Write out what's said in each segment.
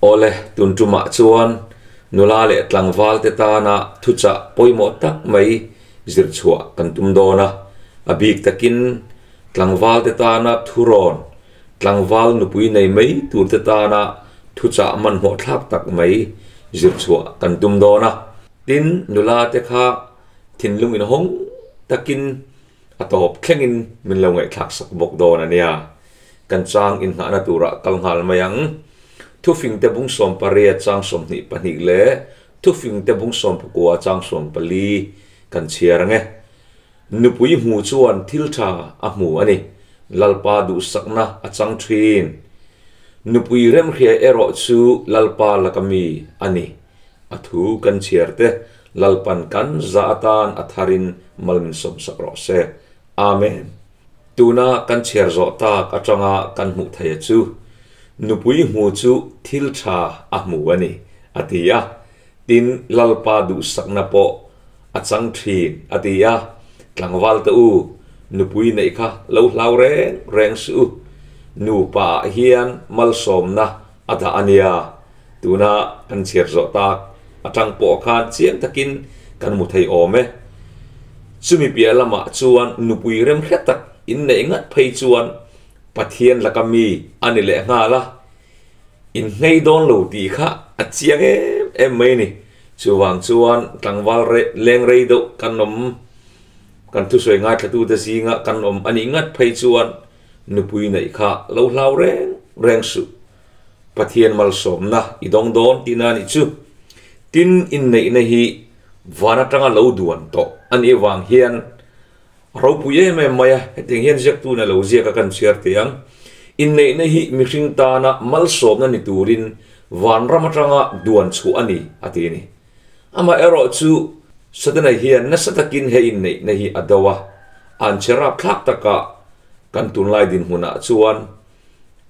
Awle, tun tumah chuan nula leh tlangval te tana thuchah pawimawh tak mai zir chhuah kan tum dawn a. A bik takin tlangval te tana thurawn, tlangval nupui nei mai tur te tana thuchah hmanhmawh thlak tak mai zir chhuah kan tum dawn a. Tin, nula te kha thinlung inhawng takin a tawp thlengin min lo ngaihthlak sak bawk dawn a nia. Kan chang inngahna turah kal nghal mai ang. Thufingte bung 18 chang 22 leh Thufingte bung 19 chang 14 kan chhiar ang e. Nupui hmu chuan thil tha a hmu a ni, Lalpa duhsakna a chang thin. Nupui remhria erawh chu Lalpa laka mi a ni. A thu kan chhiar te Lalpan kan za atan a tharin mal min sawmsak rawh se. Amen. Tuna kan chhiar zawh tak atanga kan hmuh theih chu nupui hmu chu thil tha a hmu a ni, a ti a. Tin, Lalpa duhsakna pawh a chang thin, a ti a. Tlangval te u, nupui neih kha lo hlau reng reng suh u. Nupa ah hian malsawmna a dah a nia. Tuna kan chhiar zawh tak atang pawh khan chiang takin kan hmu thei awm e. Chumi piah lamah chuan nupui remhre tak inneih ngat phei chuan Pathian laka mi a ni leh nghal a, inngei dawn lo tih kha a chiang em em mai a ni. Chuvang chuan tlangval leng rei deuh kan awm, kan thusawi ngaithlatute zinga kan awm a nih ngat phei chuan nupui neih kha lo hlau reng reng suh. Pathian malsawmna i dawng dawn tihna a nih chu. Tin, inneihna hi van atanga lo duan tawh a nih avang hian a ropui em em mai a, hetiang hian ziaktuna lo ziak a kan chhiar teh ang. Inneihna hi mihring tana malsawmna ni turin vanram atanga duan chhuah a ni, a ti a ni. Amaherawh chu Satana hian nasa takin he inneihna hi a do a, an che rapthlak takah kan tunlai dinhmunah chuan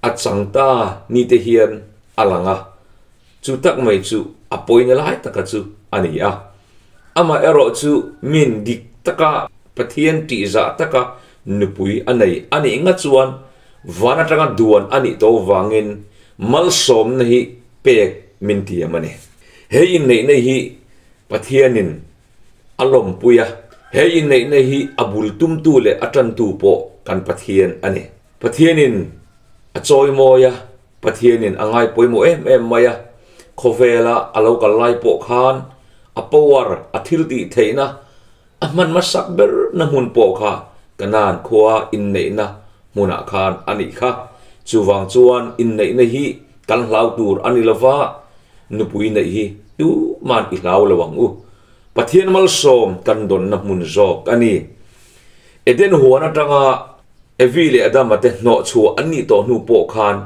A chang ta ni te hian a lang a, chu tak mai chu a pawina lai taka chu a ni a. Amaherawh chu min dik taka Pathian tihzah taka nupui a nei a nih nga chuan van atanga duan a nih tawh vangin malsawmna hi pek min tiam a ni. He inneihna hi Pathianin a lawmpui a, he inneihna hi a bul tumtu leh a tantu pawh kan Pathian a ni. Pathianin a chawimawi a, Pathianin a ngai pawimawh em em mai a, khawvela a lo kal lai pawh khan a power, a thil tih theihna, a hman hmasak ber na hmun pawh kha Kanaan khua inneihna hmunah khan a nih kha. Chuvang chuan inneihna hi kan hlau tur a ni lova, nupui neih hi tuman i hlau lo ang u. Pathian malsawm kan dawnna hmun zawk a ni. Eden huan atanga Evi leh Adama te hnawh chhuah an nih tawh hnu pawh khan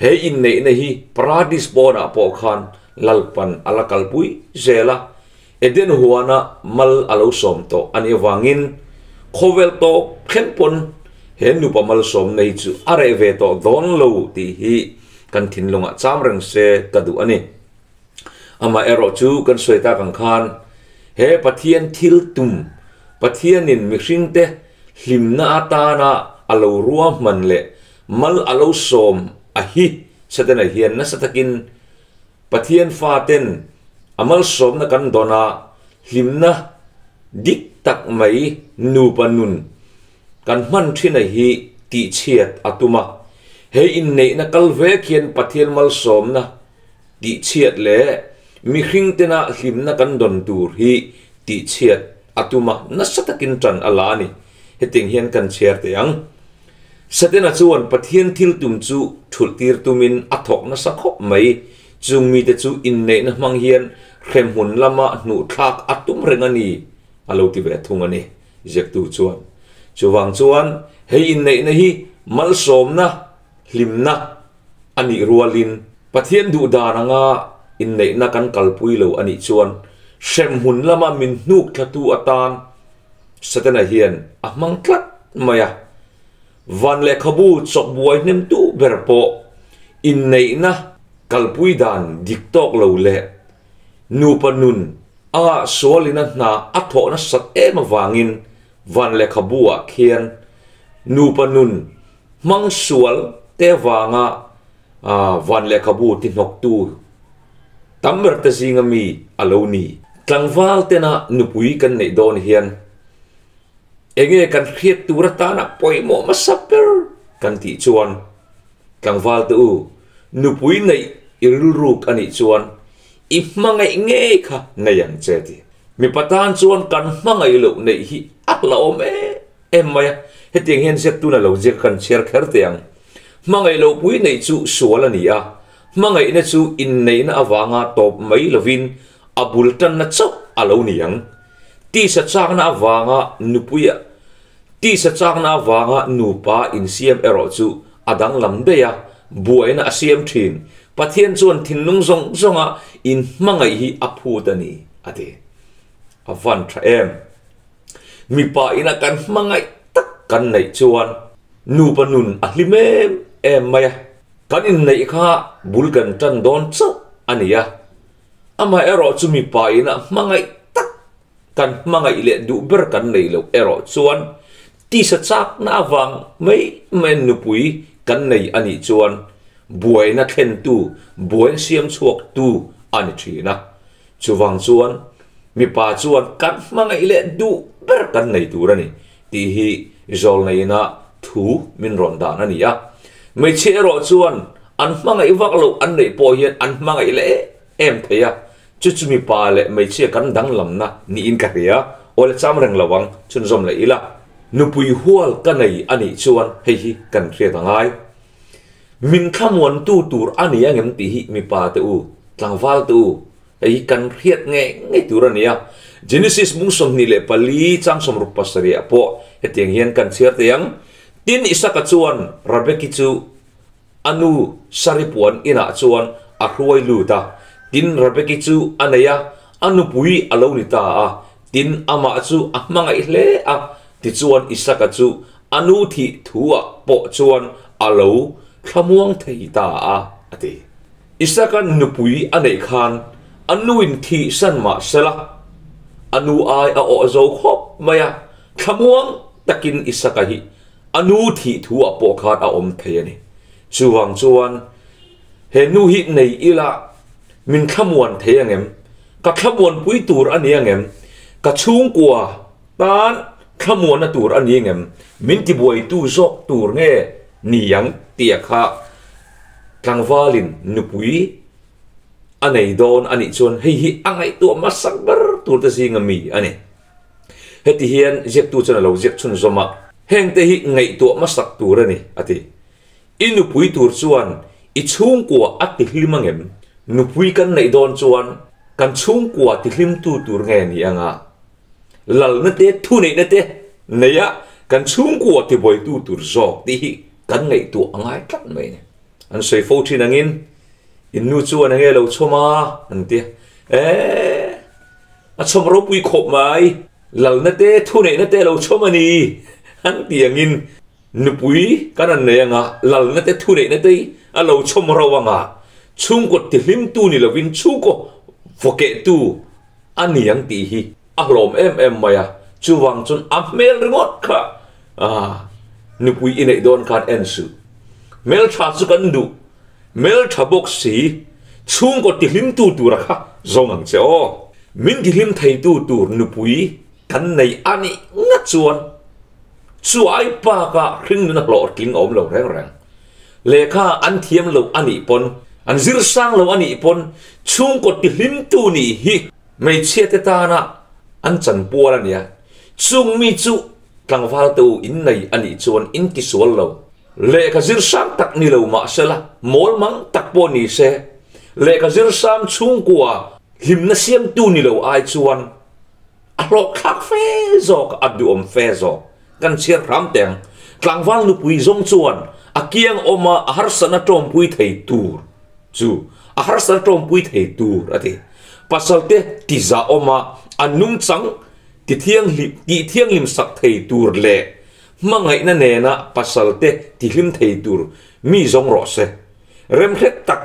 he inneihna hi Paradis pawnah pawh khan Lalpan a la kalpui zel a, Eden huana mal a lo sawm tawh a nih avangin khawvel tawp thleng pawn he nupa malsawmna hi chu a reh ve tawh dawn lo tih hi kan thinlungah cham reng se ka duh a ni. Amaherawh chu kan sawi tak ang khan he Pathian thil tum, Pathianin mihringte hlimna atana a lo ruahman leh mal a lo sawm a hi Setana hian nasa takin Pathian faten a malsawmna kan dawn a, hlimna dik tak mai nupa nun kan hman thin a hi tihchhiat a tum a. He inneihna kal vek hian Pathian malsawmna tihchhiat leh mihring tena hlimna kan dawn tur hi tihchhiat a tum a, nasa takin tan a la a ni. Hetiang hian kan chhiar teh ang. Setana chuan Pathian thil tum chu thulh tir tumin a thawk nasa khawp mai. Chung mite chu inneihna hmang hian hremhmun lama hnuhthlak a tum reng a ni, a lo ti ve thung a ni, ziaktu chuan. Chuvang chuan hei inneihna hi malsawmna, hlimna, A nih rualin Pathian duh dan anga inneihna kan kalpui lo a nih chuan hremhmun lama min hnuk thlatu atan Setana hian a hmang tlat mai a. Van lehkhabu chawkbuai hnemtu ber pawh inneihna kalpui dan dik tawk lo leh nupa nun anga sualina hna a thawh nasat em avangin van lehkhabu ah khian nupa nun hmang sual te vanga van lehkhabu ti hnawktu tam ber te zinga mi a lo ni. Tlangval tena nupui kan neih dawn hian enge kan hriat tur atana pawimawh hmasa ber kan tih chuan tlangval te u nupui neih i rilruk a nih chuan i hmangaih ngei kha nei ang che ti. Mipa tan chuan kan hmangaih loh neih hi a hlauhawm em em mai a, hetiang hian ziaktuna lo ziak kan chhiar kher teh ang. Hmangaih loh pui neih chu sual a ni a, hmangaihna chu inneihna avanga tawp mai lovin a bul tanna chauh a lo ni ang. Tisa chakna avanga nupuia Tisa chakna avanga nupa insiam erawh chu a danglam daih a, buaina a siam thin. Pathian chuan thinlung zawng zawnga inhmangaih hi a phut a ni, a ti. A van tha em? Mipa ina kan hmangaih tak kan neih chuan nupa nun a hlim em em mai a, kan inneih kha bul kan tan dawn chauh a ni a. Amaherawh chu mipa ina hmangaih tak kan hmangaih leh duh ber kan nei loh erawh chuan tisa chakna avang mai mai nupui kan nei a nih chuan buaina thlentu, buaina siam chhuaktu a ni thin a. Chuvang chuan mipa chuan kan hmangaih leh duh ber kan nei tur a ni tih hi zawlneina thu min rawn dan a ni a. Hmeichhia erawh chuan an hmangaih vak loh an neih pawh hian an hmangaih leh em thei a, chu chu mipa leh hmeichhia kan danglamna niin ka hria, awle cham reng lo ang, chhunzawm leh ila. Nupui hual ka nei a nih chuan hei hi kan hriat a ngai. Min thlamuantu tur a ni angem tih hi mipa te u, tlangval te u, hei hi kan hriat ngei ngei tur a ni a. Genesis bung 24 chang 67 ah pawh hetiang hian kan chhiar thei ang, Tin Isaka chuan Rebeki chu A nu Saripuan inah chuan a hruai lut a, tin Rebeki chu a nei a, a nupui a lo ni ta a, tin amah chu a hmangaih hle a, tichuan Isaka chu a nu thih thuah pawh chuan a lo thlamuang thei ta a, a ti. Isaka nupui a neih khan a nuin thihsan mah sela, a nu ai a awh zo khawp mai a, thlamuang takin Isaka hi A nu thih thu ah pawh khan a awm thei a ni. Chuvang chuan he nu hi nei ila min thlamuan thei angem? Ka thlamuanpui tur a ni angem? Ka chhungkua tan thlamuanna tur a ni angem? Min tibuaitu zawk tur nge ni ang tia kha tlangvalin nupui a nei dawn a nih chuan hei hi a ngaihtuah hmasak ber tur te zinga mi a ni. Heti hian ziaktu chuan a lo ziak chhunzawm a, Hengte hi ngaihtuah hmasak tur a ni, a ti. I nupui tur chuan i chhungkua a tihlim angem? Nupui kan neih dawn chuan kan chhungkua tihlimtu tur nge ni anga? Lalna te, thuneihna te neia kan chhungkua tibuaitu tur zawk tih hi kan ngaihtuah a ngai tlat mai a ni. An sawi fo thin angin, In nu chuan enge lo chhawm a? an ti a. Eeh! A chhawm ropui khawp mai, lalna te thuneihna te lo chhawm a ni an ti angin nupui kan an nei anga lalna te thuneihna te a lo chhawm ro anga chhungkaw tihlimtu ni lovin chhungkaw vawkehtu a ni ang tih hi a hlawm em em mai a, chuvang chuan a hmel ringawt kha nupui i neih dawn khan en suh. Hmeltha chu kan duh. Hmeltha bawk si, chhungkaw tihlimtu tura kha zawng ang che aw. Min tihlim theitu tur nupui kan nei a nih ngat chuan chuai baka hringnun a hlawhtling a awm lo reng reng. Lehkha an thiam lo a nih pawn, an zir sang lo a nih pawn chhungkaw tihlimtu nih hi hmeichhia te tana an chanpual a nia. Chung mi chu tlangval te u in nei a nih chuan in tisual lo. Lehkha zir sang tak ni lo mah sela, mawl mang tak pawh ni se, lehkha zir sang chhungkua hlimna siamtu ni lo ai chuan a hlawhthlak fe zawk, a duhawm fe zawk. Kan chhiar hram teh ang. Tlangval nupui zawng chuan a kiang awma a harsatna tawmpui thei tur chu a harsatna tawmpui thei tur a ti. Pasalte tizah awma a nungchang tithianghlim sak thei tur leh Hmangaihna nena pasalte tihlim thei tur mi zawng rawh se, remhret tak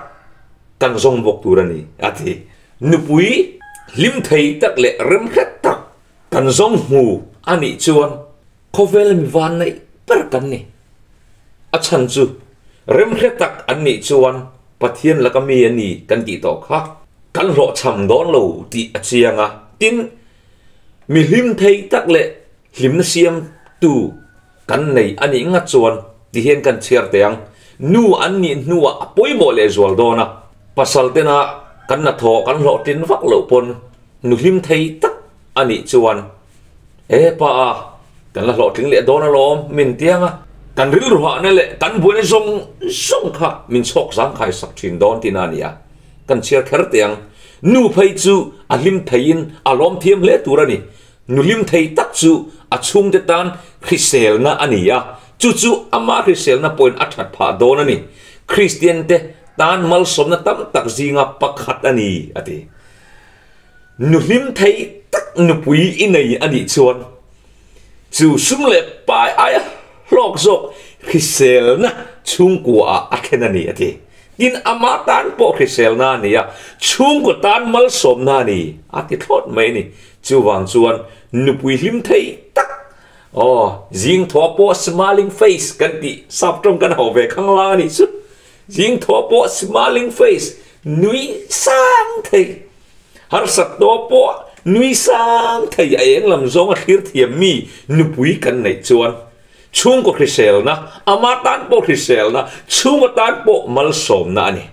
kan zawng bawk tur a ni, a ti. Nupui hlim thei tak leh remhret tak kan zawng hmu a nih chuan khawvel mi van neih ber kan ni. A chhan chu remhre tak an nih chuan Pathian laka mi a ni kan tih tawh kha. kan hlawhchham dawn lo tih a chiang a. Tin, mi hlim thei tak leh hlimna siamtu kan nei a nih ngat chuan ti hian kan chhiar teh ang. Nu an nih hnuah a pawimawh lehzual dawn a, pasal tena kan hnathawh kan hlawhtlin vak loh pawn nu hlim thei tak a nih chuan E pa a, kan la hlawhtling leh dawn alawm min tiang a, kan rilru hahna leh kan buaina zawng zawng kha min chhawk zangkhai sak thin dawn tihna a ni a, kan chhiar kher teh ang. Nu phei chu a hlim theiin a lawm thiam hle tur a ni. Nu hlim thei tak chu a chhungte tan hriselna a ni a, chu chu ama hriselna pawhin a that phah dawn a ni. Kristian te tan malsawmna tam tak zinga pakhat a ni, a ti. Nu hlim thei tak nupui i nei a nih chuan chu sum leh pai aia hlawk zawk hriselna chhungkua ah a thlen a ni a ti. Tin, ama tan pawh hriselna a ni a, chhungkaw tan malsawmna a ni a ti thlawt mai a ni. Chuvang chuan nupui hlim thei tak, aw, zing thaw pawh smiling face kan tih sap tawng kan hauh ve khang lang a nih chu. Zing thaw pawh smiling face nui sang thei. Harsat tawh pawh nui sang thei a eng lam zawng a thlir thiam mi nupui kan neih chuan chhungkaw hriselna, ama tan pawh hriselna, chhungkaw tan pawh malsawmna a ni.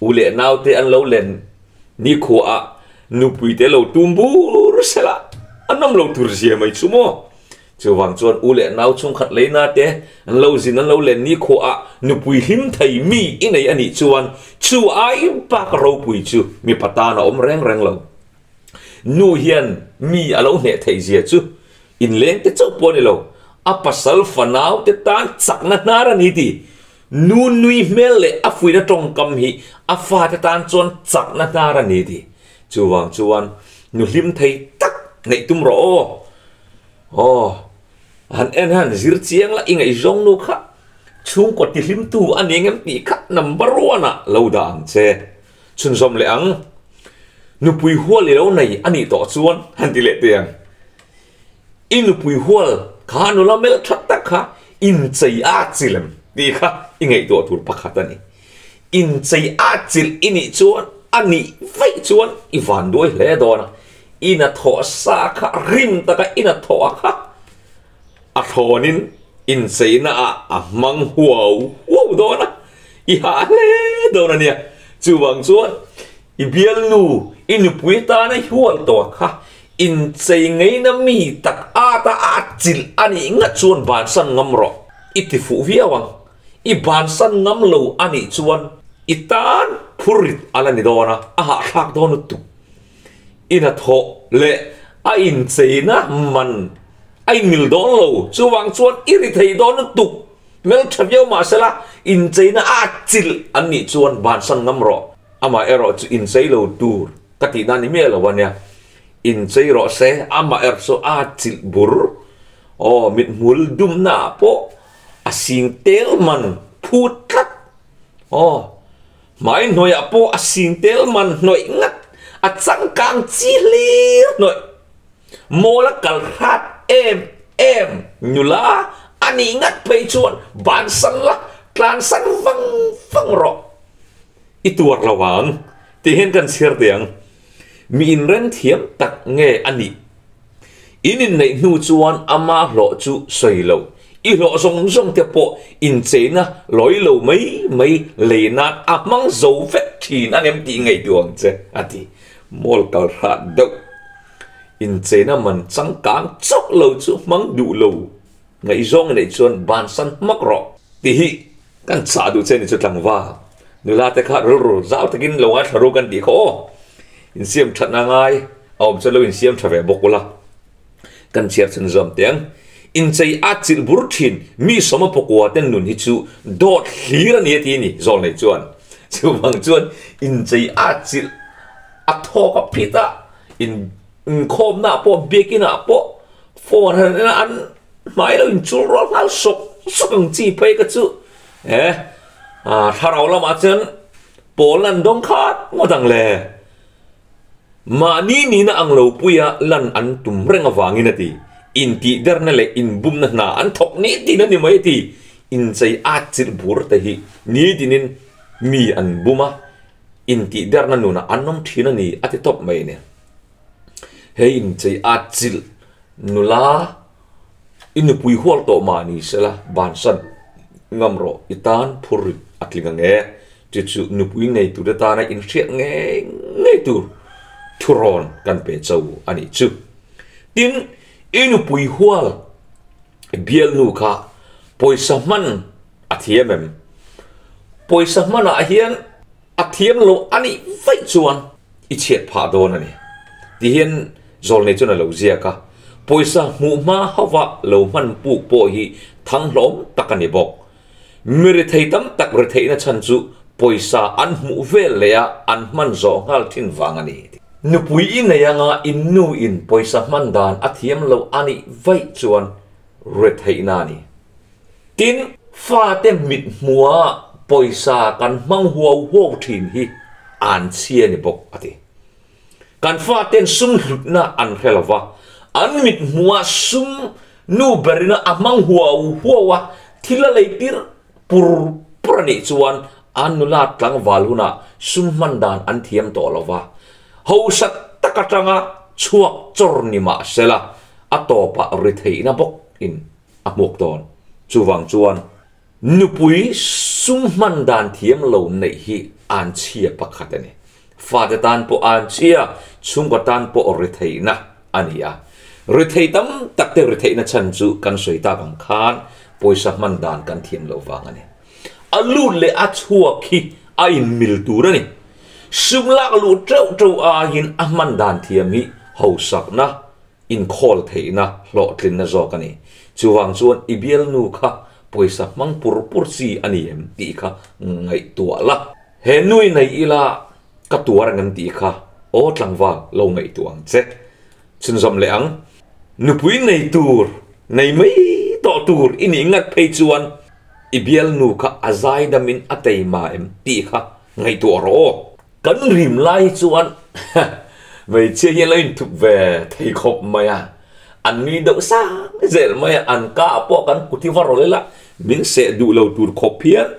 U leh naute an lo len nikhuaah nupuite lo tum bur sela a nawm lo tur zia mai chu maw? Chuvang chuan u leh nau chhungkhat leina te an lo zin an lo len ni khuaah nupui hlim thei mi i nei a nih chuan chu ai bak ropui chu mipa tan a awm reng reng lo. Nu hian mi a lo hneh theih zia chu inleng te chauh pawh a ni lo, a pasal fanau te tan chakna hnar a ni ti. Nu nui hmel leh a fuihna tawngkam hi a fate tan chuan chakna hnar a ni ti. Chuvang chuan nu hlim thei tak neih tum rawh aw. Aw, han en han zir chiang la i ngaihzawng nu kha chhungkaw tihlimtu a ni ngem tih kha number one ah lo dah ang che. Chhunzawm leh ang, nupui hual i lo nei a nih tawh chuan han ti leh teh ang. I nupui hual kha nula melh tha tak kha inchei a chilh em tih kha i ngaihtuah tur pakhat a ni. Inchei a chilh i nih chuan a nih vaih chuan i van duai hle dawn a, i hnathawh sa kha rim taka i hnathawh a kha a thlawnin incheina ah a hmang huau huau dawn a, i hah hle dawn a nia. Chuvang chuan i bialnu, i nupui tana i hual tawh kha inchei ngeina mi tak ata a chilh a nih ngat chuan bansan ngam rawh, i ti fuh viau ang. I bansan ngam lo a nih chuan i tan phurrit a la ni dawn a, a hahthlak dawn lutuk. I hnathawh leh a incheina man a inmil dawn lo, chuvang chuan i ri thei dawn lutuk. Hmeltha viau mahsela incheina a chilh an nih chuan bansan ngam rawh. Amah erawh chu inchei lo tur ka tihna ni miah lo a nia. Inchei rawh se, amah erawh chu a chilh bur. Aw, mithmul dumna ah pawh A sing tel man phut tlat. Aw, hmai hnuaiah pawh a sing tel man hnawih ngat, a changkang chi hlir hnawih. Mawl a kal hrat em em nula a nih ngat phei chuan bansan la, tlansan vang vang rawh. I tuar lo ang tih hian kan chhiar teh ang. Mi inren thiam tak nge a nih? In inneih hnu chuan ama hlawh chu sawi lo, i hlawh zawng zawng te pawh incheina lawi lo mai mai lei nan a hmang zo vek thin ang em tih ngaihtuah ang che, a ti. Mawl kal hrat deuh. Incheina man changkang chauh lo chu hmang duh lo ngaihzawng i neih chuan bansan hmak rawh tih hi kan chah duh che ni chu tlangval. Nula te kha rilru zau takin lo ngaithla ru kan tih kha aw. Insiam thatna ngai a awm chuan lo insiam tha ve bawk ula. Kan chhiar chhan zawm teh ang. Inchei a chilh bur thin mi sawma pakua ten nun hi chu dawt hlir a ni a ti a ni zawl nei chuan. Chuvang chuan inchei a chilh a thawk a phit a, in inkhawmna ah pawh biakin ah pawh phone han en a an hmai lo inchul rual nghal sawk sawk ang chi phei kha chu he Thlarau lamah chuan pawl lan dawng khat ngawt ang le. Mahni nihna ang lo puia lan an tum reng avangin a ti. Intihderna leh inbumna hna an thawk ni tin a ni mai a ti. Inchei at chilh bur te hi nitinin mi an bum a. Intihderna nunah an awm thin a ni a ti tawp mai a ni. He inchei atchilh nula i nupui hual tawh mah ni sela bansan ngam rawh i tan phur rit a tling ang e. Chu chu nupui nei turte tana inhriat ngei ngei tur thurawn kan pe cho a nih chu. Tin, i nupui hual bialnu kha pawisa hman a thiam em? Pawisa hmanah hian a thiam lo a nih vaih chuan i chhiat phah dawn a ni. Tihian zawlnei chuan a lo ziak a, pawisa hmuh hma hauva lo hman puk pawh hi thang hlawm tak a ni bawk. Mi rethei tam tak retheihna chhan chu pawisa an hmuh vel leh a an hman zawh nghal thin vang a ni. Nupui i nei anga in nu in pawisa hman dan a thiam lo a nih vaih chuan retheihna a ni. Tin, fate mit hmua pawisa kan hmang huau huau thin hi an chhia ni bawk a ti. Kan faten sum hlutna an hre lo va, an mit hmua sum nu berina a hmang huau huau a, thil a lei tir pur pur a nih chuan an nula tlangval hunah sum hman dan an thiam tawh lo va, hausa tak atanga chhuak chawr ni mah sela a tawpah ri theihna bawkin a hmuak dawn. Chuvang chuan nupui sum hman dan thiam lo neih hi an chhia pakhat a ni. Fate tan pawh an chhia, chhungkaw tan pawh ri theihna a ni a. Ri thei tam tak te ri theihna chhan chu kan sawi tak ang khan pawisa hman dan kan thiam loh vang a ni. A lut leh a chhuak hi a inmil tur a ni. Sum lak luh teuh teuh aiin a hman dan thiam hi hausakna Inkhawl theihna hlawhtlinna zawk a ni. Chuvang chuan i bialnu kha pawisa hmang pur pur chi a ni em tih kha ngaihtuah la. He nui nei ila ka tuar ang em tih kha aw tlangval lo ngaihtuah ang che. Chhunzawm leh ang. Nupui nei tur, nei mai tawh tur i nih ngat phei chuan i bialnu kha a zaidamin a teima em tih kha ngaihtuah rawh aw. Kan rim lai chuan hmeichhia hi an lo inthup ve thei khawp mai a, an nui deuh sang zel mai a, an ka pawh kan kut hi va rawlh ila min seh duh lo tur khawp hian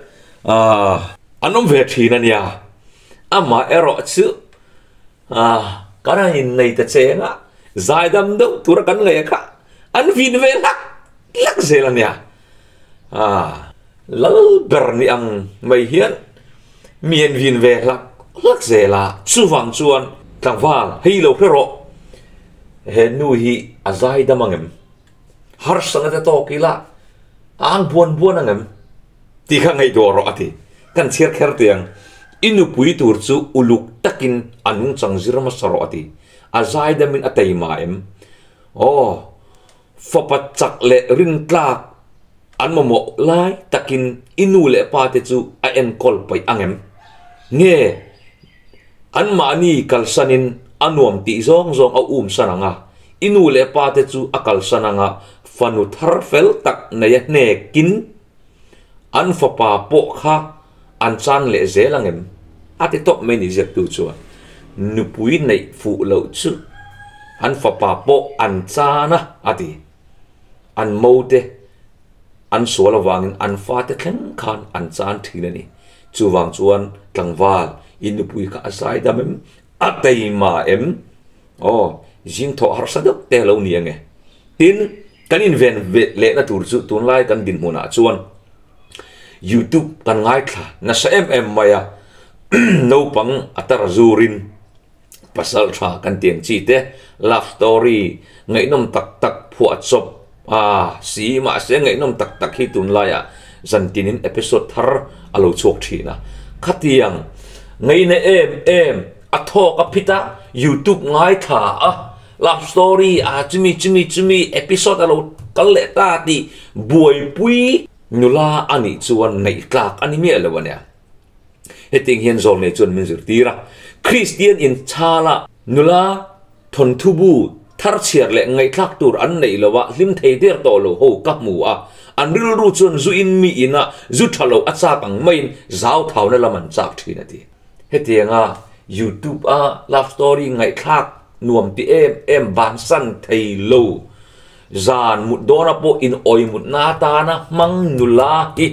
an awm ve thin a nia. Amah erawh chu kan han innei ta cheng a, zaidam deuh tura kan ngaih kha an vin ve hlak hlak zel a nia. Lal ber ni ang mai hian Mi an vin ve hlak hlak zel a, chuvang chuan tlangval hei lo hre rawh, he nu hi a zai dam ang em? Harsana te tawk ila a ang buan buan ang em? Tih kha ngaihtuah rawh a ti. Kan chhiar kher tiang, i nupui tur chu uluk takin a nungchang zir hmasa rawh a ti. A zai damin a teima em? Aw, Fapa chak leh rintlak an mamawh lai takin i nu leh pa te chu a enkawl paih ang em? Nge anmahni kalsanin a nuam tih zawng zawng a um san ang a, i nu leh pa te chu a kalsan ang a, fanu thar fel tak nei a hnekin an fapa pawh kha an chan leh zel ang em? A ti tawp mai ni ziaktu chuan nupui neih fuh loh chu an fapa pawh an chan a, a ti. An mote an sual avangin an fate thleng khan an chan thin a ni. Chuvang chuan tlangval i nupui kha a zaidam em? A teima em? Aw, zing thawh harsa deuh te a lo ni ange. Tin, kan inven lehna tur chu tunlai kan dinhmunah chuan YouTube kan ngaithla nasa em em mai a, naupang a tar zurin pasal tha kan ti ang chi te, love story ngaihnawm tak tak phuah chawp a si mahse ngaihnawm tak tak hi tunlaiah zantinin episode thar a lo chhuak thin a, khatiang ngaihna em em a thawk a phit a, YouTube ngaithla a. Love story ah chumi chumi chumi episode a lo kal leh ta tih buaipui nula a nih chuan neih tlak a ni miah lo a nia. Hetiang hian zawlnei chuan min zirtir a, Kristian inchhala nula thawnthu bu thar chhiar leh ngaihthlak tur an neih lo a hlim thei der tawh lo ho ka hmu a, an rilru chuan zu in mi ina zu tha lo a chak ang maiin zau thauna lam an chak thin a ti. Hetianga YouTube a love story ngaihthlak nuam ti em em bansan thei lo. Zan mut dawna pawh in awi mutna atana hmang nula hi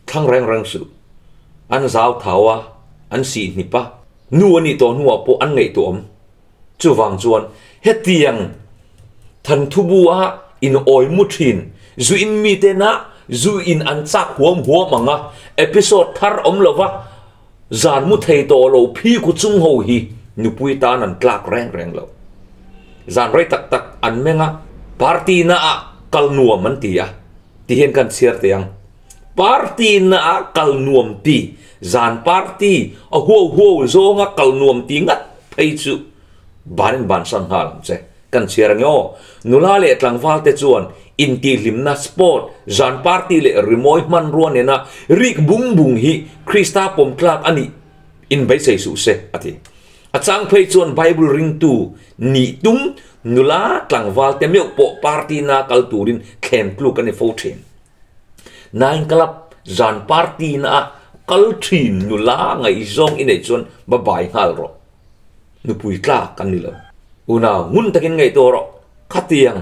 thlang reng reng suh. An zau thau a, an sih hnip a. Nu a nih tawh hnuah pawh an ngaihtuah awm. Chuvang chuan hetiang thanthubu a inawi mu thin zu in mitena zu in an chak huam huam ang a, episode thar awm lova zan mu thei tawh lo phi ku chung ho hi nupui tan an tlak reng reng lo. Zan rei tak tak an meng a, party na ah kal nuam an ti a, ti hian kan chhiar teh ang. Party na ah kal nuam ti, zan party a huau huau zawnga kal nuam ti ngat phei chu banin bansan nghal ang che. Kan chhiar ange aw. Nula leh tlangval te chuan intihhlimna, sport, zan party leh rimawi hmanrua nena rik bung bung hi Krista pawm tlak a nih inbeisei suh se, a ti. A chang phei chuan Bible ringtu nih tum nula tlangval te meuh pawh party na kal turin thlem tluk a ni fo thin. Nine Club zan party na ah kal thin nula ngaihzawng i neih chuan va bai nghal rawh. Nupui tlak an ni lo. Unau ngun takin ngaihtuah rawh. Khatiang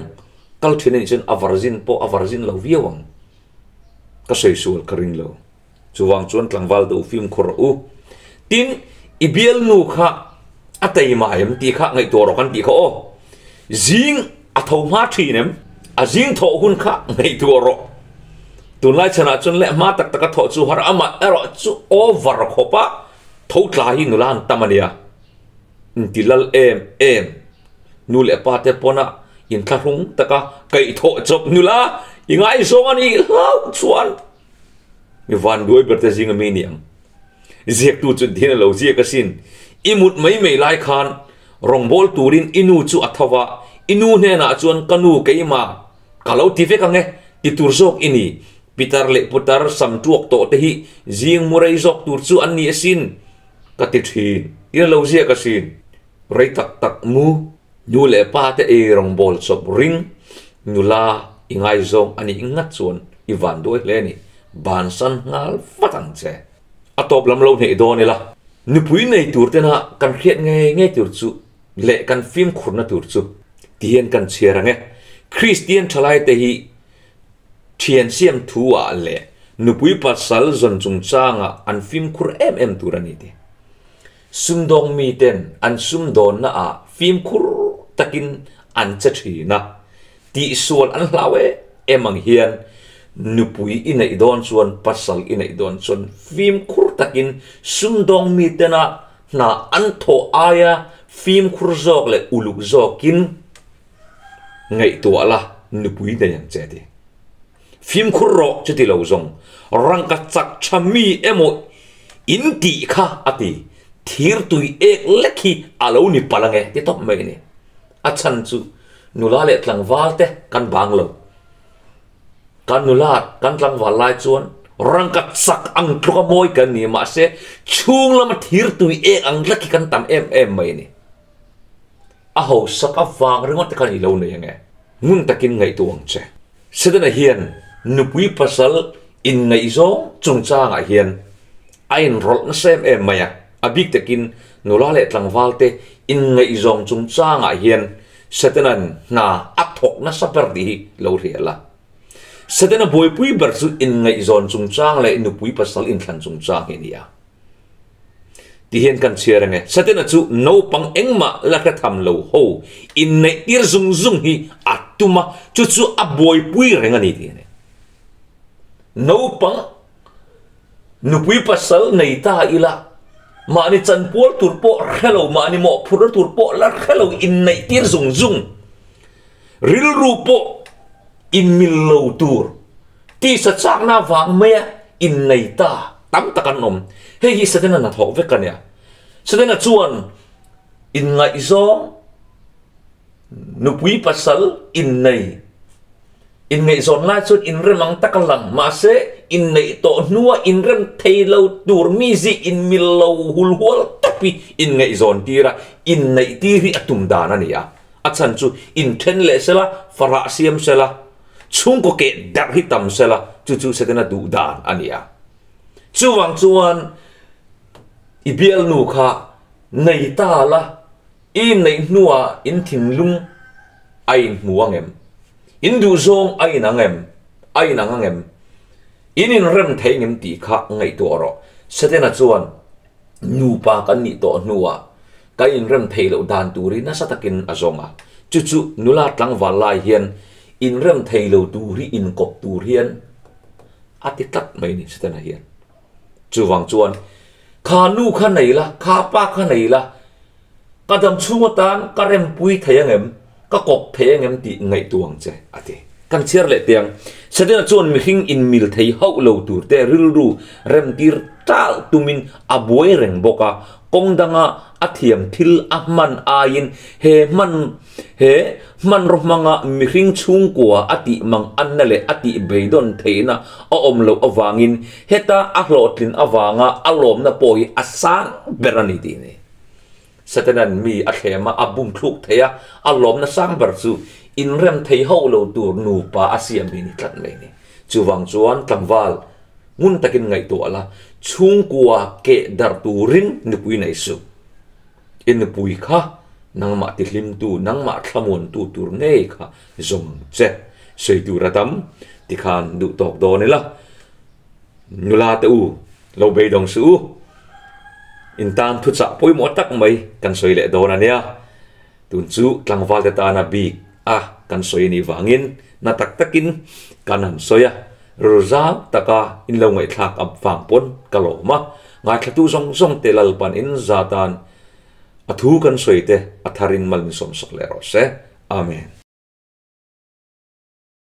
kal thin a nih chuan a varzin pawh a varzin lo viau ang. Ka sawi sual ka ring lo. Chuvang chuan tlangval deuh fimkhur rawh u. Tin, i bialnu kha a teima em tih kha ngaihtuah rawh kan tih kha aw. Zing a tho hma thin em? A zing thawh hun kha ngaihtuah rawh. Tunlai chhanah chuan leh hma tak taka thawh chu har amah erawh chu over khawp a tho tla hi nula an tam a nia. Inti lal em em. Nu leh pa te pawn a inthlahrung taka kaihthawh chawp nula i ngaizawng a nih hlauh chuan Mi van duai ber te zing a mi ni ang. Ziaktu chu dian a lo ziak asin. I mut mai mai lai khan rawngbâwl turin i nu chu a tho va, i nu hnenah chuan ka nu keimah ka lo ti vek ang e ti tur zawk i ni. Pitar leh putar sam tuak tawh te hi zing mu rei zawk tur chu an ni asin ka ti thin. Tin a lo ziak asin. Rei tak tak mu nu leh pa te ei rawngbâwl chawp ring nula i ngaizawng a nih ngat chuan i van duai hle a ni. Bansan nghal vat ang che. A tawp lam lo hneih dawn ila. Nupui nei tur tena kan hriat ngei ngei tur chu leh kan fimkhurna tur chu ti hian kan chhiar ang e. Kristian thalai te hi thian siam thu ah leh nupui pasal zawn chungchangah an fimkhur em em tur a ni ti. Sumdawng miten an sumdawnna ah fimkhur takin an che thin a, tihsual an hlau em em ang hian nupui i neih dawn chuan pasal i neih dawn chuan fimkhur takin sumdawng mitena hna an thawh aia fimkhur zawk leh uluk zawkin ngaihtuah la nupui nei ang che ti. Fimkhur rawh chuti lo zawng rangka chak tha mi emaw in tih kha a ti, thir tui ek lek hi a lo ni palh ange ti tawp mai a ni. A chhan chu nula leh tlangval te kan bang lo. Kan nula kan tlangval lai chuan rangka chak ang tluk a mawi kan ni mahse chhung lama thir tui ek ang lek hi kan tam em em mai a ni. A hausak avang ringawt te khan i lo nei ange. Ngun takin ngaihtuah ang che. Setana hian nupui pasal inngaihzawng chungchangah hian a inrawlh nasa em em mai a, a bik takin nula leh tlangval te inngaihzawng chungchangah hian Setana'n hna a thawk nasa ber tih hi lo hria la. Setana buaipui ber chu inngaihzawn chungchang leh nupui pasal inthlan chungchang hi a ni a. Ti hian kan chhiar ange, Satana chu naupang engmah la hre tham lo ho inneih tir zung zung hi a tum a, chu chu a buaipui reng a ni tih a ni. Naupang nupui pasal nei ta ila, mahni chanpual tur pawh hre lo, mahni mawhphurhna tur pawh la hre lo inneih tir zung zung, rilru pawh inmil lo tur, Tisa chakna vang maia innei ta tam tak an awm. Hei hi Setana hnathawk vek a nia. Setana chuan inngaihzawng, nupui pasal innei, inngaihzawn lai chuan inrem ang tak a lang. Mahse, inneih tawh hnua inrem thei lo tur mizi inmil lo hulhual tawp hi inngaihzawn tir a, inneih tir hi a tum dan a ni a. A chhan chu inthen leh sela, farah siam sela, chhungkaw keh darh hi tam sela, chu chu Setana duh dan a ni a. Chuvang chuan i bialnu kha nei ta la, i inneih hnuah in thinlung a inhmu ang em? In duhzawng a inang em? A inang ang em? In inrem thei ngem tih kha ngaihtuah rawh. Setana chuan. Nupa kan nih tawh hnuah kan inrem theih loh dan tur hi nasa takin a zawng a. Chu chu nula tlangval lai hian inrem thei lo tur hi inkawp tur hian a ti tlat mai ni Setana hian. Chuvang chuan kha nu kha nei la, kha pa kha nei la, ka dam chhung atan ka rempui thei angem, ka kawp thei angem tih ngaihtuah ang che a ti. Kan chhiar leh teh ang. Setana chuan mihring inmil thei hauh lo tur te rilru remtir tal tumin a buai reng bawk a, kawng danga a thiam thil a hman aiin he hman he hmanraw hmanga mihring chhungkua a tih mang anna leh a tih beidawn theihna a awm loh avangin heta a hlawhtlin avanga a lawmna pawh hi a sang ber a ni tih a ni. Satanan mi a thlem a, a bum thluk thei a, a lawmna sang ber chu inrem thei hauh lo tur nupa a siam hi ni tlat mai ni. Chuvang chuan tlangval ngun takin ngaihtuah la, chhungkua keh darh turin nupui nei suh. I nupui kha nangmah tihlimtu, nangmah thlamuantu tur ngei kha zawng ang che. Sawi tur a tam, tikhan duh tawk dawn ila. Nula te u, lo beidawng suh u. In tan thuchah pawimawh tak mai kan sawi leh dawn a nia. Tun chu tlangval te tana bik a kan sawi anih vangin na tak takin kan han sawi a, rilru zau taka in lo ngaihthlak ap vang pawn ka lawm a. Ngaithlatu zawng zawng te Lalpan in za tan a thu kan sawi te a tharin mal min sawmsak leh rawh se. Amen.